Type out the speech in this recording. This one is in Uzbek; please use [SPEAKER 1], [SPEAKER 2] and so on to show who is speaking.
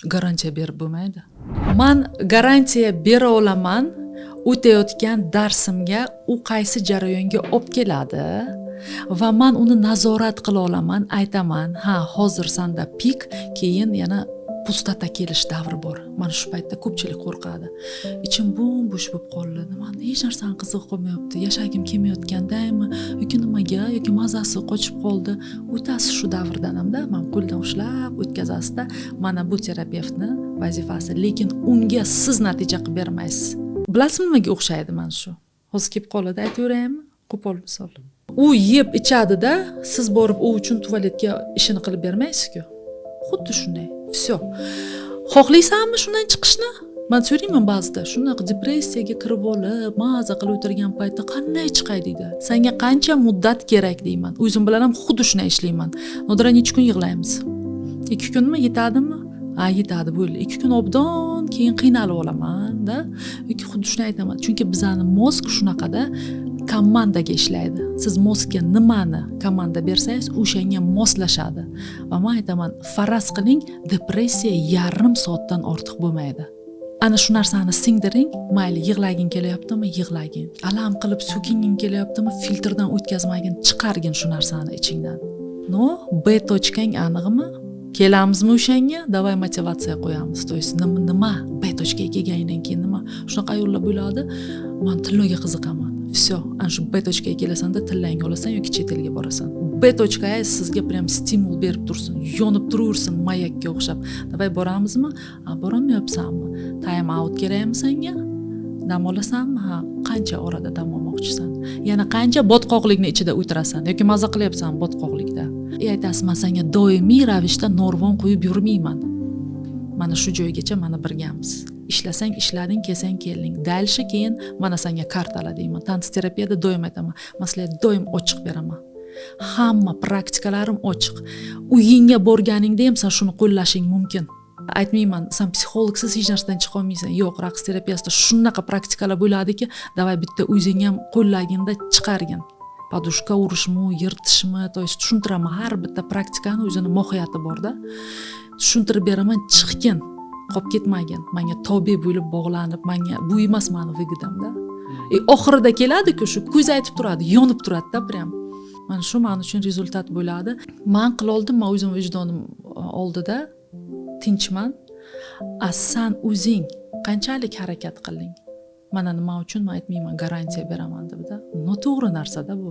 [SPEAKER 1] Garantiya berib bo'lmaydi. Man garantiya bera olaman o'tayotgan darsimga, u qaysi jarayonga olib keladi va man uni nazorat qila olaman. Aytaman: "Ha, hozir sanda пик, keyin yana пустота kelish davri bor." Mana shu paytda ko'pchilik qo'rqadi: "Ichim bo'm bo'sh bo'lib qoldi, nimani, hech narsani qizig'i qolmayapti, yashagim kelmayotgandaymi yoki nimaga, yoki mazasi qochib qoldi." O'tasiz shu davrdan hamda man qo'ldan ushlab o'tkazasizda. Mana bu terapevtni vazifasi, lekin unga siz natija qilib bermaysiz. Bilasizmi, nimaga o'xshaydi? Mana shu hozir kelib qoladi, aytaveraymi? Qo'pol misol: u yeb ichadida, siz borib u uchun tualetga ishini qilib bermaysizku. Xuddi shunday. Все, xohlaysanmi shundan chiqishni? Man so'rayman ba'zida, shunaqa depressiyaga kirib olib, maza qilib o'tirgan paytda, "Qanday chiqay?" deydi. "Sanga qancha muddat kerak?" deyman. O'zim bilan ham xuddi shunday ishlayman. "Nodira, necha kun yig'laymiz? 2 kunmi, yetadimi?" "Ha, yetadi, bo'ldi." 2 kun obdon, keyin qiynalib olamanda yoki xuddi shuni aytaman, chunki bizani мозг shunaqada komandaga ishlaydi. Siz мозг ga nimani komanda bersangiz, o'shanga moslashadi. Va man aytaman, faraz qiling, depressiya yarim soatdan ortiq bo'lmaydi. Ana shu narsani singdiring. Mayli, yig'laging kelyaptimi, yig'lagin, alam qilib so'kinging kelyaptimi, filtrdan o'tkazmagin, chiqargin shu narsani ichingdan. Но B точка ng aniqmi? Kelamizmi o'shanga? Давай motivatsiya qo'yamiz. То есть nima, B точка ga kelganingdan keyin nima? Shunaqa ayollar bo'ladi: "Man tilloga qiziqaman". Все, ana shu B точка ga kelasanda, tillangni olasan yoki chet elga borasan. B точка sizga прям стимул berib tursin, yonib turaversin mayakka o'xshab. Давай, boramizmi? A, borolmayapsanmi? Time out kerakmi senga? Dam olasanmi? Ha, qancha orada dam olmoqchisan? Yana qancha botqoqlikni ichida o'tirasan yoki maza qilyapsan botqoqlikda? И aytasiz: "Man senga doimiy ravishda narvon quyib yurmayman. Mana shu joygacha mana birgamiz. Ishlasang ishlading, kelsang kelding, дальше keyin mana senga kartalar", deyman. Танц terapiyada doim aytaman, man sizlarga doim ochiq beraman, hamma praktikalarim ochiq. Uyingga borganingda ham san shuni qo'llashing mumkin. Aytmayman: "San psixologsiz hech narsadan chiqolmaysan". Yo'q, raqs terapiyasida shunaqa praktikalar bo'ladiki, давай, bitta o'zing ham qo'llaginda, chiqargin. Подушка urishmi, yirtishmi, то есть tushuntiraman, har bitta praktikani o'zini mohiyati borda, tushuntirib beraman. Chiqgin, qolib ketmagin manga tobe bo'lib bog'lanib. Manga bu emas, mani выгода mda. И oxirida keladiku, shu ko'z aytib turadi, yonib turadida прям. Mana shu man uchun результат bo'ladi. Man qiloldim, man o'zim vijdonim oldida tinchman. A san o'zing qanchalik harakat qilding? Mana nima uchun man aytmayman garantiya beraman debda. Noto'g'ri narsada bu.